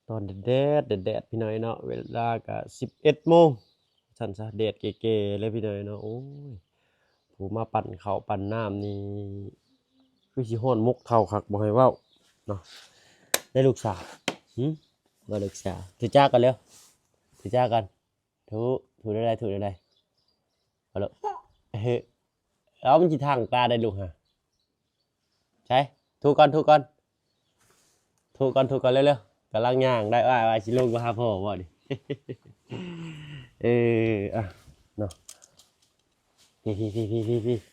ຕອນແດດໆ ແດດໆ ພີ່ນ້ອງເອີຍເນາະ ເວລາກະສິບເອັດໂມງ ຊັ້ນຊະ ແດດເກໆ ເລີຍພີ່ນ້ອງເອີຍເນາະ. ໂອ້ຍ ຜູ້ມາປັ່ນເຂົ້າປັ່ນນ້ຳນີ້ ຄືຊິຮ້ອນໝົກເຂົ້າຄັກບໍ່ໃຫ້ເວົ້າເນາະ. ໄດ້ລູກສາວ ຫຶ ວ່າລູກສາວ ຖືຈາກັນເລີຍ ຖືຈາກັນ ຖື ຖືແນວໃດ ຖືແນວໃດ ເອົາລະ ເອີ ເອົາ ມັນຊິທາງຕາໄດ້ລູກຫາ ໃສ ຖືກ່ອນ ຖືກ່ອນ ຖືກ່ອນ ຖືກ່ອນ ເລັວໆ ກຳລັງຍ່າງໄດ້ ວ່າ ວ່າຊິລົງໄປຫາພໍ່ບໍ່ນີ້ ເອີ ອ່ະ ເນາະ ພີ້ໆໆ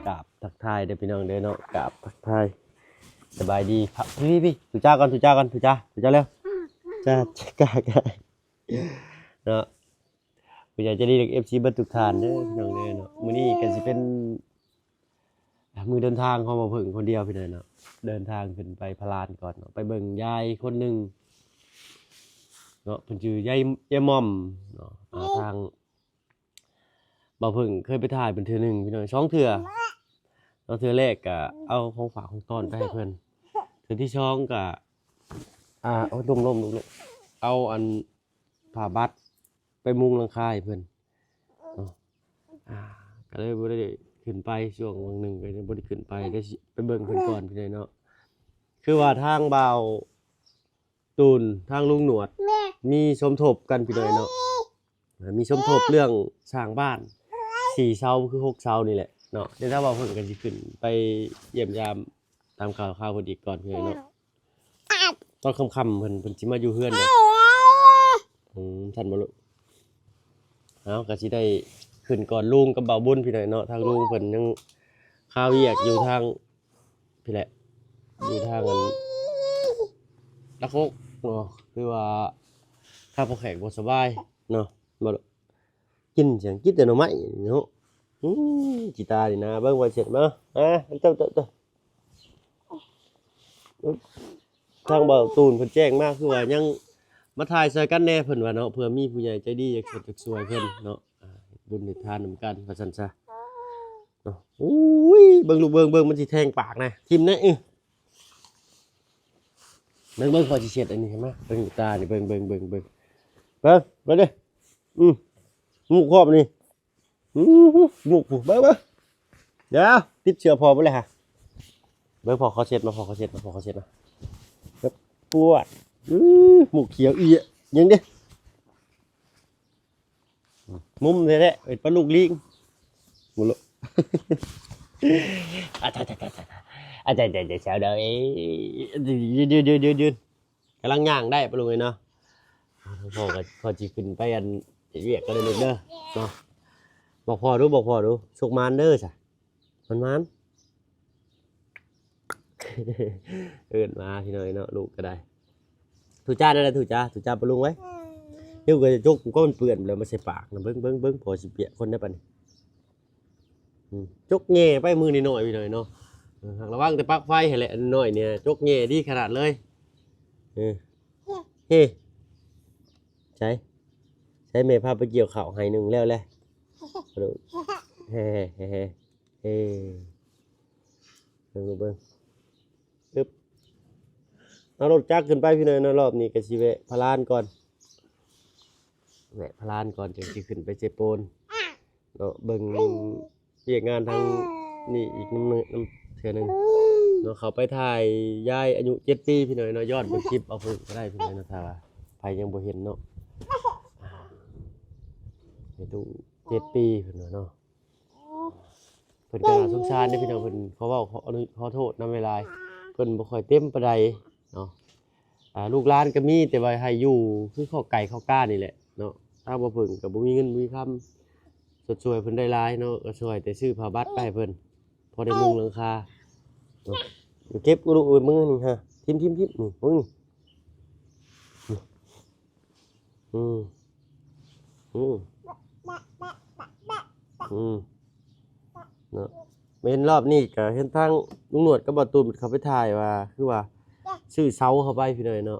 ໆ ກາບທັກທາຍເດີພີ່ນ້ອງເດີເນາະ ກາບທັກທາຍ ສະບາຍດີ ພີ່ໆ ທຸຈາກ່ອນ ທຸຈາກ່ອນ ທຸຈາ ທຸຈາເລັວ ຈ້າ ຈ້າ ເນາະ ຜູ້ໃຫຍ່ໃຈດີ ແລະ ເອັຟຊີ ເບິດທຸກທ່ານເດີພີ່ນ້ອງເດີເນາະ. ມື້ນີ້ກໍຊິເປັນມື້ເດີນທາງຂອງບ່າວເຜິ້ງຄົນດຽວພີ່ນ້ອງເນາະ ເດີນທາງຂຶ້ນໄປພະລານກ່ອນເນາະ ໄປເບິ່ງຍາຍຄົນໜຶ່ງເນາະ ເພິ່ນຊື່ຍາຍ ຍາຍໝອມເນາະ ອ່າ ທາງ ບ່າວເຜິ້ງເຄີຍໄປຖ່າຍເພິ່ນເທື່ອໜຶ່ງພີ່ນ້ອງ ສອງເທື່ອເນາະ ເທື່ອແລກກະເອົາຂອງຝາກຂອງຕ້ອນໄປໃຫ້ເພິ່ນ ເທື່ອທີສອງກະ ອ່າ ໂອ້ຍ ລົ້ມໆ ເອົາອັນຜ້າບັດໄປມຸງຫຼັງຄາໃຫ້ເພິ່ນເນາະ ອ່າ ກະເລີຍບໍ່ໄດ້ຂຶ້ນໄປ ຊ່ວງຫວ່າງໜຶ່ງກະຍັງບໍ່ໄດ້ຂຶ້ນໄປ ໄດ້ຊິໄປເບິ່ງເພິ່ນກ່ອນພີ່ນ້ອງເນາະ. ຄືວ່າທາງບ່າວ ຕູນ ທາງລຸງໜວດ ມີສົມທົບກັນພີ່ນ້ອງເນາະ ມີສົມທົບເລື່ອງສ້າງບ້ານ ສີ່ເສົາຄືຫົກເສົານີ້ແຫຼະເນາະ. ດຽວຖ້າວ່າເພິ່ນກໍຊິຂຶ້ນໄປຢ້ຽມຢາມຕາມຂ່າວຄາວເພິ່ນອີກກ່ອນພີ່ນ້ອງເນາະ ຕອນຄ່ຳໆ ເພິ່ນ ເພິ່ນຊິມາຢູ່ເຮືອນເດ້. ອືມ ຊັ້ນບໍ່ລູກ ເຮົາກໍຊິໄດ້ຂຶ້ນກ່ອນລຸງກັບບ່າວບຸນພີ່ນ້ອງເນາະ ທາງລຸງເພິ່ນຍັງຄາວຽກຢູ່ທາງ ພີ້ແຫຼະ ຢູ່ທາງອັນຫຼັກຫົກເນາະ ຄືວ່າທາງພໍ່ແຂກບໍ່ສະບາຍເນາະ ບໍ່ ກິນຫຍັງ ກິນແຕ່ໜໍ່ໄມ້ເນາະ. ອືມ ຂີ້ຕານີ້ນາ ເບິ່ງວ່າເຊັດມາ ອາ ເຈົ້າ ເຈົ້າ ເຈົ້າ ທາງບ່າວຕູນເພິ່ນແຈ້ງມາ ຄືວ່າຍັງມາຖ່າຍຊ່ອຍກັນແດ່ ເພິ່ນວ່າເນາະ ເພື່ອມີຜູ້ໃຫຍ່ໃຈດີຢາກຊ່ວຍ ຢາກຊ່ວຍເພິ່ນເນາະ ອ່າ ເຮັດບຸນເຮັດທານນຳກັນວ່າຊັ້ນຊະເນາະ. ໂອ້ຍ ເບິ່ງລູກ ເບິ່ງ ເບິ່ງ ມັນຊິແທງປາກນະ ຖິ້ມແນ່ ອື ເບິ່ງ ເບິ່ງ ຂ້ອຍຊິເຊັດອັນນີ້ໃຫ້ມາ ເບິ່ງຕານີ້ ເບິ່ງ ເບິ່ງ ເບິ່ງ ເບິ່ງ ເບິ່ງ ເບິ່ງເດີ້ ອື ໝູກຄອບນີ້ ອື ໝູກ ເບິ່ງ ເບິ່ງ ດຽວ ຕິດເຊື້ອພໍ່ບໍ່ແລ້ວຫະ ເບິ່ງ ພໍ່ຂໍເຊັດມາ ພໍ່ຂໍເຊັດມາ ພໍ່ຂໍເຊັດມາ ປວດ ອື ໝູກຂຽວອີ່ຫຍັງເດ້. ມຸມແທ້ໆ ເປັນປາລູກລີງ ໝູ ອາຈາ ອາຈາ ອາຈາ ອາຈາ ແຊວເດີ ຍືນ ຍືນ ຍືນ ຍືນ ກຳລັງຍ່າງໄດ້ປາລຸງເອີຍເນາະ. ພໍ່ກໍ ພໍ່ຊິຂຶ້ນໄປອັນເຮັດວຽກກ່ອນເດີລູກເດີເນາະ. ບອກພໍ່ດູ ບອກພໍ່ດູ ໂຊກໝານເດີຊະ ໝານໆ. ເອີ້ນມາພີ່ນ້ອງເນາະ ລູກກໍໄດ້. ທຸຈາໄດ້ລະ ທຸຈາ ທຸຈາປາລຸງໄວ້. ຫິວກໍຈະຈົກ ກໍມັນເປື້ອນແລ້ວ ມາໃສ່ປາກນະ. ເບິ່ງ ເບິ່ງ ເບິ່ງ ພໍຊິປຽກຄົນໄດ້ປານນີ້. ອືມ ຈົກແຍ່ໄປ ມືນ້ອຍໆ ພີ່ນ້ອງເນາະ. ເອີ ຮັກລະວັງແຕ່ປລັກໄຟຫັ້ນແຫຼະ ອັນນ້ອຍນີ້ ຈົກແຍ່ດີຂະໜາດເລີຍ. ເອີ ເຮ ໃສ ໃສແມ່ພາໄປກ່ຽວເຂົ້າໄຮ່ໜຶ່ງແລ້ວແຫຼະ. ເອີ ເຮ ເຮ ເຮ ເຮ ເບິ່ງ ເບິ່ງ ອຶບ ເອົາລົດຈັກຂຶ້ນໄປພີ່ນ້ອງເນາະ. ລອບນີ້ກໍຊິແວະພະລານກ່ອນ ແວະພະລານກ່ອນ ຈັ່ງຊິຂຶ້ນໄປເຊໂປນເນາະ. ເບິ່ງວຽກງານທາງນີ້ອີກນຳ ນຳເທື່ອໜຶ່ງເນາະ. ເຂົ້າໄປຖ່າຍຍາຍອາຍຸເຈັດປີພີ່ນ້ອງເນາະ. ຍ້ອນເບິ່ງຄລິບເອົາເພິ່ນກໍໄດ້ພີ່ນ້ອງເນາະ ຖ້າວ່າໃຜຍັງບໍ່ເຫັນເນາະ. ອາ ໃຫ້ຕູ້ເຈັດປີເພິ່ນວ່າເນາະ. ເພິ່ນກໍໜ້າສົງສານເດ້ພີ່ນ້ອງ. ເພິ່ນຂໍເວົ້າ ຂໍ ຂໍໂທດນຳຫຼາຍໆ ເພິ່ນບໍ່ຄ່ອຍເຕັມປານໃດເນາະ. ອ່າ ລູກຫຼານກໍມີ ແຕ່ວ່າໃຫ້ຢູ່ຄືຄອກໄກ່ຄອກການີ້ແຫຼະເນາະ. ທາງບໍ່ເພິ່ງກໍບໍ່ມີເງິນບໍ່ມີຄຳຊົດຊ່ວຍເພິ່ນໄດ້ຫຼາຍເນາະ ກໍຊ່ວຍແຕ່ຊື້ຜ້າບັດໄປໃຫ້ເພິ່ນ ພໍໄດ້ມຸງຫຼັງຄາເນາະ. ເກັບລູກເອີຍ ມື້ນີ້ຫາ ຖິ້ມໆໆ ນີ້ ເບິ່ງນີ້. ອືມ ອືມ ອືມ ເນາະ. ເຫັນລອບນີ້ກໍເຫັນທາງລຸງໜວດກັບບ່າວຕູນເຂົາໄປຖ່າຍວ່າ ຄືວ່າຊື້ເສົາເຂົ້າໄປພີ່ນ້ອງເນາະ.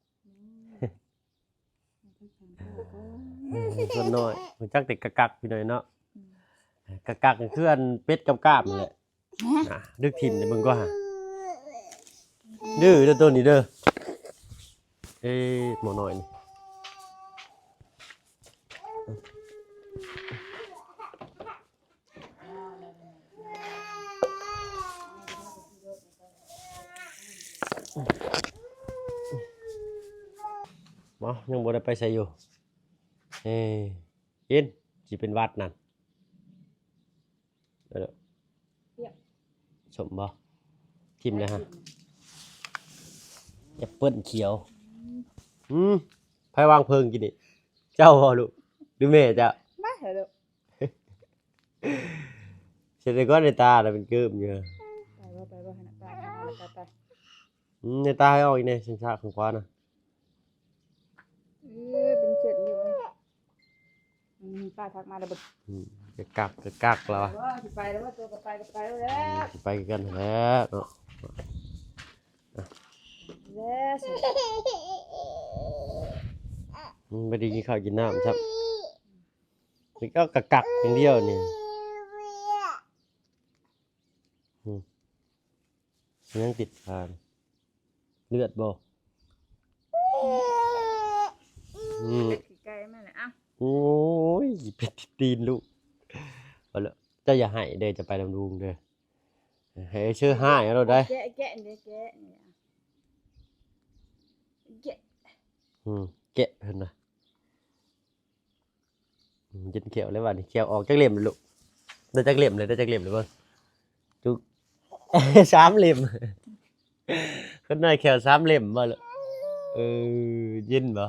ເອີ ສ່ວນນ້ອຍຮູ້ຈັກແຕ່ກະກັກ ພີ່ນ້ອງເນາະ. ອືມ ກະກັກນີ້ຄືອັນເປັດກັບກ້າມນັ້ນແຫຼະ. ນະ ດຶກຖິ້ມໃຫ້ເບິ່ງກ່ອນຫາ. ດື້ເດີໂຕນີ້ເດີ. ເອີ ໝໍນ້ອຍນີ້ ບໍ່ ຍັງບໍ່ໄດ້ໄປໃສຢູ່. ເອີ ກິນ ຊິເປັນຫວັດນັ້ນ. ເອີ ປຽກ ສົ້ມບໍ່? ຖິ້ມແລ້ວຫະ. ແອັບເປິ້ນຂຽວ. ອືມ ໃຜວາງເພີງກິນນີ້? ເຈົ້າບໍ່ລູກ ຫຼືແມ່ເຈົ້າ? ມາເຖາະລູກ. ເສຍແຕ່ກ່ອນ ໃນຕານະເປັນເກີບຢູ່. ໄປບໍ່ ໄປບໍ່ ໃຫ້ນະ ໄປ ໄປ ໄປ ໄປ. ອືມ ໃນຕາໃຫ້ອອກອີກແດ່ ຊິງສາຂ້າງຂວານະ. ເອີ ເປັນເສັ້ນຢູ່. ອືມ ປ້າທັກມາແລ້ວເບິ່ງ. ອືມ ກະກັກ ກະກັກແລ້ວຫວາ. ຊິໄປແລ້ວ ໂຕກະໄປ ກະໄປແລ້ວ. ອືມ ຊິໄປຄືກັນຫັ້ນແຫຼະເນາະ. ແລ້ວຊິ ອືມ ບໍ່ໄດ້ກິນເຂົ້າກິນນ້ຳຊ້ຳ. ນີ້ກໍກະກັກຢ່າງດຽວນີ້. ອືມ ຍັງຕິດຄານ ເລືອດບໍ່? ອືມ ເປັດຂີ້ໄກ່ມາແລ້ວ. ອ້າວ ໂອ້ຍ ເປັດຕິດຕີນລູກ. ເອົາລະ ເຈົ້າຢ່າໄຫ້ເດີ ຈະໄປນຳລຸງເດີ. ໃຫ້ເຊີຮ້າຍເອົາໂລດໄດ໋. ແກະ ແກະ ແກະ ແກະ ແກະ. ອືມ ແກະເພິ່ນນະ. ອືມ ເຢັນແຂ້ວແລ້ວບາດນີ້ ແຂ້ວອອກຈັກເຫຼັ້ມລະລູກ? ໄດ້ຈັກເຫຼັ້ມລະ? ໄດ້ຈັກເຫຼັ້ມລະເບິ່ງ. ຈຸກ ສາມເຫຼັ້ມ. ຄົນນ້ອຍແຂ້ວສາມເຫຼັ້ມບໍ່ລະ? ເອີ ເຢັນບໍ່?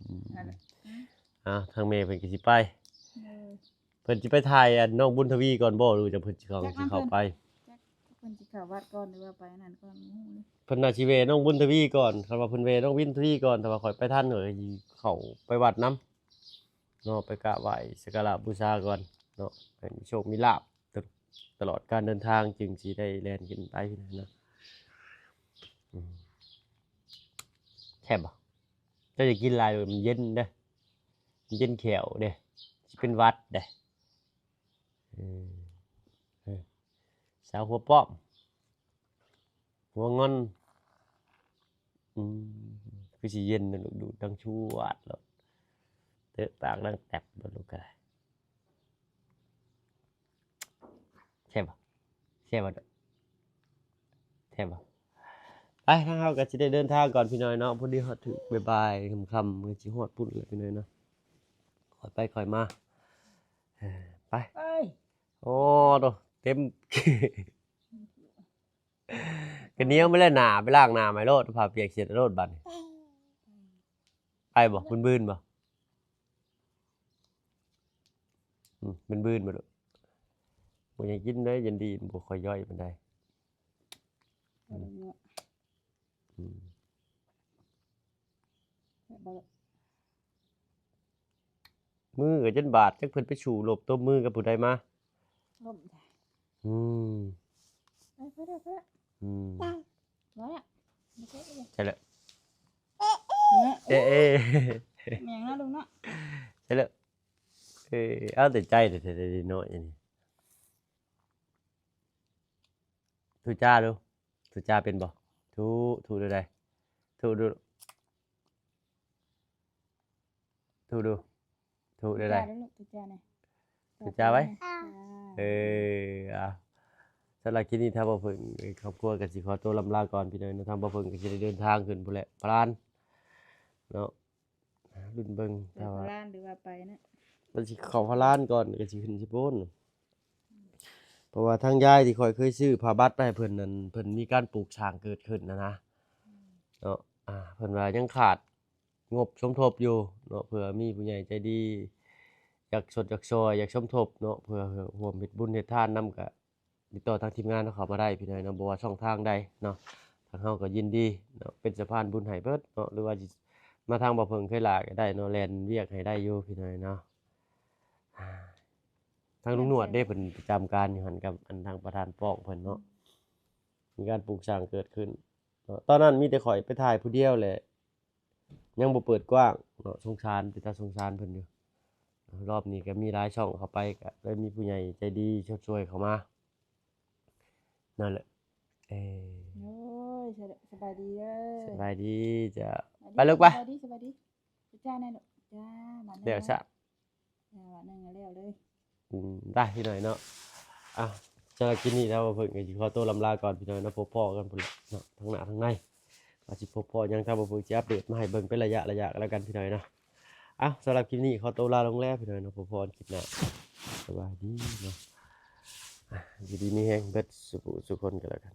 ອືມ ນັ້ນແຫຼະ. ອືມ ອ້າວ ທາງແມ່ເພິ່ນກໍຊິໄປ. ເອີ ເພິ່ນຊິໄປຖ່າຍອັນນ້ອງບຸນທະວີກ່ອນບໍ່ ຫຼືຈັ່ງເພິ່ນຊິເຂົ້າ ຊິເຂົ້າໄປ? ຈັກ ເພິ່ນຊິເຂົ້າວັດກ່ອນ ຫຼືວ່າໄປອັນນັ້ນກ່ອນ ບໍ່ຮູ້ເລີຍ. ເພິ່ນໜ້າຊິແວ່ນ້ອງບຸນທະວີກ່ອນ. ຄັນວ່າເພິ່ນແວ່ນ້ອງບຸນທະວີກ່ອນ ຖ້າວ່າຂ້ອຍໄປທັນ ຂ້ອຍກໍຊິເຂົ້າໄປວັດນຳເນາະ ໄປກາບໄຫວ້ສັກກາລະບູຊາກ່ອນເນາະ ໃຫ້ມີໂຊກມີລາບຕະ ຕະຫຼອດການເດີນທາງ ຈຶ່ງຊິໄດ້ແລ່ນຂຶ້ນໄປນະ. ອືມ ແຊບບໍ່? ເຈົ້າຢ່າກິນຫຼາຍ ມັນເຢັນເດ້ ມັນເຢັນແຂ້ວເດ້ ຊິເປັນຫວັດເດ້. ເອີ ເອີ ສາວຫົວປ້ອມ ຫົວງອນ. ອືມ ຄືຊິເຢັນນະລູກ ດູດດັງຊວດໂລດ ເຕະປາກດັງແຕັບໂລດລູກກໍໄດ້. ແຊບບໍ່? ແຊບບໍ່? ແຊບບໍ່? ໄປ ທາງເຮົາກໍຊິໄດ້ເດີນທາງກ່ອນພີ່ນ້ອງເນາະ. ພໍດີຮອດຖືກບ່າຍໆ ຄ່ຳໆ ກໍຊິຮອດພຸ້ນແລ້ວພີ່ນ້ອງເນາະ. ຄ່ອຍໄປຄ່ອຍມາ. ເອີ ໄປ ໄປ. ໂອ້ ໂຕ ເຕັມ ກະໜຽວມາແລ້ວ ໜ້າໄປລ້າງໜ້າໃໝ່ໂລດ ຜ້າປຽກເຊັດໂລດບາດນີ້. ໄປບໍ່? ບືນໆບໍ່? ອືມ ບືນໆບໍ່ລູກ? ບໍ່ຢາກກິນເດ້ ເຢັນດີ ບໍ່ຄ່ອຍຍ່ອຍປານໃດ. ອືມ ອືມ ແບບບໍ່ ມືກໍຈົນບາດ ຈັກເພິ່ນໄປສູ້ລົບຕົບມືກັບຜູ້ໃດມາ. ລົ້ມ. ອືມ ໄປ ໄປເດີ ໄປເດີ. ອືມ ມາແລ້ວ ໃຊ່ແລ້ວ. ເອະ ເອະ ແມ່ນເນາະລູກເນາະ. ໃຊ່ແລ້ວ. ເອີ ເອົາແຕ່ໃຈແທ້ໆ ເດັກນ້ອຍອັນນີ້. ທຸຈ້າດູ ທຸຈ້າເປັນບໍ່? ທຸ ທຸແນວໃດ? ທຸດູ ທຸດູ ທຸແນວໃດ? ທຸຈ້າດູລູກ ທຸຈ້າແດ່ ທຸຈ້າໄວ້. ເອີ ອ່າ ສຳລັບຄລິບນີ້ ທາງບ່າວເຜິ້ງຄອບຄົວກໍຊິຂໍຕົວລ່ຳລາກ່ອນພີ່ນ້ອງເນາະ. ທາງບ່າວເຜິ້ງກໍຊິໄດ້ເດີນທາງຂຶ້ນພຸ້ນແຫຼະ ພະລານເນາະ. ລຸ້ນເບິ່ງ ໄປ ຖ້າວ່າ ພະລານ ຫຼືວ່າໄປນະ ມັນຊິເຂົ້າພະລານກ່ອນ ກໍຊິຂຶ້ນຊິໂພນ. ເພາະວ່າທາງຍາຍທີ່ຂ້ອຍເຄີຍຊື້ຜ້າບັດໄປໃຫ້ເພິ່ນນັ້ນ ເພິ່ນມີການປູກສ້າງເກີດຂຶ້ນນະນະ ເນາະ. ອ່າ ເພິ່ນວ່າຍັງຂາດງົບສົມທົບຢູ່ເນາະ ເພື່ອມີຜູ້ໃຫຍ່ໃຈດີຢາກຊົດຢາກຊ່ອຍ ຢາກສົມທົບເນາະ ເພື່ອຮ່ວມເຮັດບຸນເຮັດທານນຳ ກະ ຕິດຕໍ່ທາງທີມງານເຮົາເຂົ້າມາໄດ້ພີ່ນ້ອງເນາະ ບໍ່ວ່າຊ່ອງທາງໃດເນາະ ທາງເຮົາກໍຍິນດີເນາະ ເປັນສະພານບຸນໃຫ້ເບິດເນາະ ຫຼືວ່າຊິມາທາງບ່າວເຜິ້ງເຄີຍຫຼ້າກໍໄດ້ເນາະ ແລ່ນວຽກໃຫ້ໄດ້ຢູ່ພີ່ນ້ອງເນາະ. ທາງລຸງໜວດເດ້ ເພິ່ນປະຈຳການຢູ່ຫັ້ນກັບອັນທາງປະທານປ້ອງເພິ່ນເນາະ ມີການປູກສ້າງເກີດຂຶ້ນເນາະ. ຕອນນັ້ນມີແຕ່ຂ້ອຍໄປຖ່າຍຜູ້ດຽວແຫຼະ ຍັງບໍ່ເປີດກວ້າງ ເນາະ ສົງສານ ເປັນຕາສົງສານເພິ່ນຢູ່. ຮອບນີ້ກໍມີຫຼາຍຊ່ອງເຂົ້າໄປ ກໍເລີຍມີຜູ້ໃຫຍ່ໃຈດີຊົດຊ່ວຍເຂົ້າມາ ນັ້ນແຫຼະ. ເອີ ໂອ້ຍ ສະ ສະບາຍດີເດີ ສະບາຍດີຈ້າ ສະບາຍດີ ໄປລູກໄປ ສະບາຍດີ ສະບາຍດີ ຈ້າແນ່ລູກ ຈ້າ ບາດໜຶ່ງ ແລ້ວຊະ ຈ້າ ບາດໜຶ່ງແລ້ວເລີຍ ອືມ ໄດ້ພີ່ນ້ອງເນາະ. ອ່ະ ສຳລັບຄລິບນີ້ທາງບ່າວເພິ່ງກໍຊິຂໍຕົວລ່ຳລາກ່ອນພີ່ນ້ອງເນາະ ພົບພໍ້ກັນພຸ້ນແຫຼະເນາະ ທາງໜ້າທາງໃນ ວ່າຊິພົບພໍ້ຫຍັງ ທາງບ່າວເພິ່ງຊິອັບເດດມາໃຫ້ເບິ່ງເປັນໄລຍະໆ ແລ້ວກັນພີ່ນ້ອງເນາະ. ອ່ະ ສຳລັບຄລິບນີ້ຂໍຕົວລາລົງແລ້ວພີ່ນ້ອງເນາະ ພົບພໍ້ກັນຄລິບໜ້າ ສະບາຍດີເນາະ ອ່ະ ຢູ່ດີມີແຮງເບິດສູ່ຜູ້ສູ່ຄົນກໍແລ້ວກັນ.